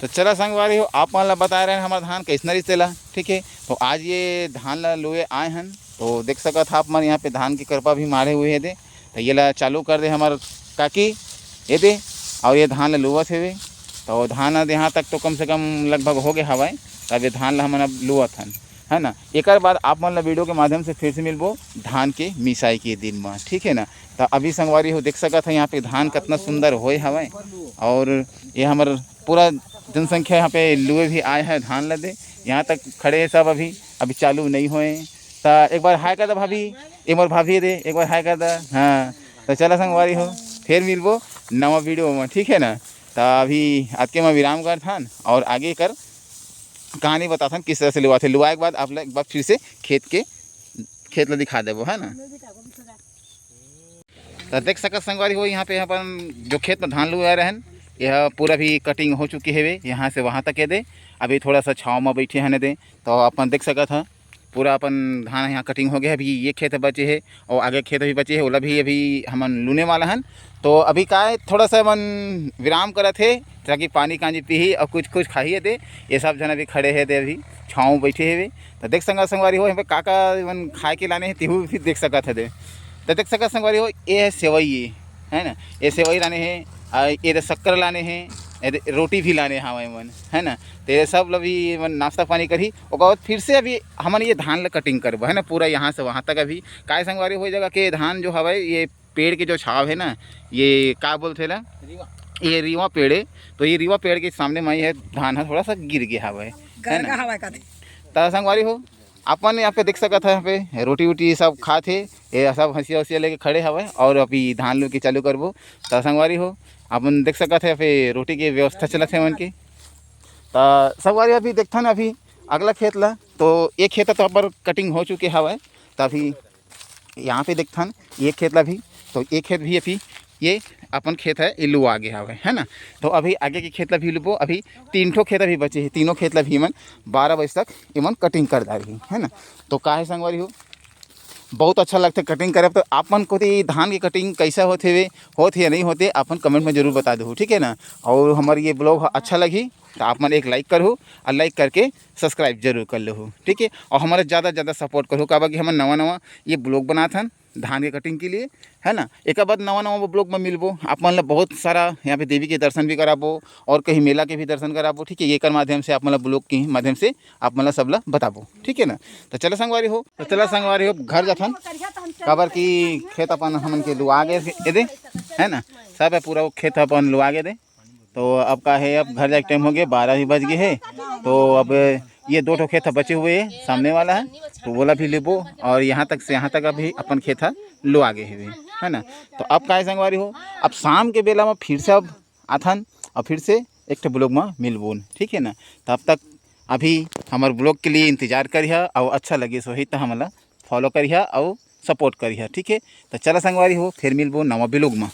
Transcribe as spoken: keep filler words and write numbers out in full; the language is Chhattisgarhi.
तो चला संगवारी हो, आप मन ला बता रहे हैं हमारा धान कैसना रहिस तेला, ठीक है। तो आज ये धान ला लुए आए हन, तो देख सकत ह आप मन यहाँ पे धान के करपा भी मारे हुए हे दे। तो ये ला चालू कर दे हमर काकी, ये दे, और ये धान ला लुवत हेवे। तो धान ह यहाँ तक तो कम से कम लगभग हो गए हवय। तब ये धान ला हमन अब लुवत हन, है ना। एकर बाद आप मन ला वीडियो के माध्यम से फिर से मिलबो धान के मिसाई के दिन म, ठीक है ना। तो अभी संगवारी हो, देख सकत ह यहाँ पे धान कितना सुंदर होए हवय, और ये हमर पूरा जनसंख्या यहाँ पे लुए भी आए हैं धान ला दे। यहाँ तक खड़े हैं सब, अभी अभी चालू नहीं होए। तो एक बार हाय कर दे भाभी, ये मोर भाभी दे, एक बार हाय कर दे। हाँ, तो चला संगवारी हो, फिर मिलबो नवा वीडियो में, ठीक है ना। तो अभी आज के मैं विराम करथन और आगे कर कहानी बताथन किस तरह से लुआथे। लुआए के बाद आप लोग एक बार फिर से खेत के, खेत ला दिखा देबो, है ना। तो देख सकत संगवारी हो, यहाँ पे अपन जो खेत में धान लुआ रहन, यह पूरा भी कटिंग हो चुके हवे, यहाँ से वहाँ तक ये दे। अभी थोड़ा सा छाँव में बैठे हन दे, तो अपन देख सकत ह पूरा अपन धान यहाँ कटिंग हो गया। अभी ये खेत बचे है और आगे खेत भी बचे है, ओला भी अभी हमन लूने वाला हन। तो अभी का है, थोड़ा सा मन विराम करत हे, ताकि पानी कांजी पीही और कुछ कुछ खाही दे। ये सब झन अभी खड़े हे दे, अभी छाँव बैठे हेवे। तो देख संग संगवारी हो, यहाँ पे का का मन खाए के लाने हे, तेहू भी देख सकत हे दे। तो देख सकत संगवारी हो, ये है सेवई, ये है ना, ये सेवई लाने हे, आ, ये दे शक्कर लाने हे, ये दे रोटी भी लाने हवय मन, है ना। तो ये सब ल भी मन नाश्ता पानी करही। ओकर बाद फिर से अभी हमन ये धान ल कटिंग करबो, है ना, पूरा यहाँ से वहाँ तक। अभी काय संगवारी हो, ये जगह के धान जो हवय, ये पेड़ के जो छाव है ना, ये का बोलथे ला, ये रीवा पेड़ है। तो ये रीवा पेड़ के सामने में ये धान है, थोड़ा सा गिर गया हवय, है ना। गरगा हवय कथे। त संगवारी हो, अपन यहाँ पे देख सकत है, यहाँ पे रोटी वोटी सब खात हे, ये सब हंसिया उसिया लेके खड़े हवय और अभी धान लू के चालू करबो। त संगवारी हो, अपन देख सकत है, यहाँ पे रोटी के व्यवस्था चलत है मन के। त संगवारी, अभी देखथन अभी अगला खेत ला, तो ये खेत तो अबर कटिंग हो चुके हवय। त अभी यहाँ पे देखथन ये खेत ला भी, तो ये खेत भी अभी ये अपन खेत है, ये लुआ गे हवय, है ना। तो अभी आगे के खेत ला भी लुबो, अभी तीन ठो खेत अभी बचे हे, तीनों खेत ला भी एमन बारह बजे तक एमन कटिंग कर डारही, है ना। तो का है संगवारी हो, बहुत अच्छा लगथे कटिंग करब। तो आप मन कोती धान के कटिंग कैसा होथे वे, होथे या नहीं होथे, आप मन कमेंट में जरूर बता दो, ठीक है ना। और हमार ये ब्लॉग अच्छा लगी तो आप मन एक लाइक करहु और लाइक करके सब्सक्राइब जरूर कर लेहु, ठीक है। और हमारे ज़्यादा से ज़्यादा सपोर्ट करहु, काबर कि हमन नवा नवा ये ब्लॉग बनात हन धान के कटिंग के लिए, है ना। एक बाद नवा नवा ब्लॉग में मिलबो, आप मन ला बहुत सारा यहाँ पे देवी के दर्शन भी कराबो और कहीं मेला के भी दर्शन कराबो, ठीक है। एकर माध्यम से आप मन ला ब्लॉग के माध्यम से आप मन ला सब ला बताबो, ठीक है ना। तो चला संगवारी हो, तो चला संगवारी हो, घर जाथन, काबर कि खेत अपन हमन के लुआ गए थे, ये दे, है ना, सब है पूरा वो खेत अपन लुआ गए दे। तो अब का है, अब घर जाए के टाइम हो गया, बारह भी बज गए है। तो अब ये दो ठो खेत बचे हुए है, सामने वाला है, तो वोला भी लेबो और यहाँ तक से यहाँ तक अभी अपन खेत ह लुआ गए हुए, है ना। तो अब का है संगवारी हो, अब शाम के बेला में फिर से अब आथन और फिर से एक ठो ब्लॉग में मिलबोन, ठीक है ना। तब तक अभी हमार ब्लॉग के लिए इंतजार करिहा और अच्छा लगे सोही तो हमला फॉलो करिहा और सपोर्ट करिहा, ठीक है। तो चला संगवारी हो, फिर मिलबो नवा ब्लॉग में।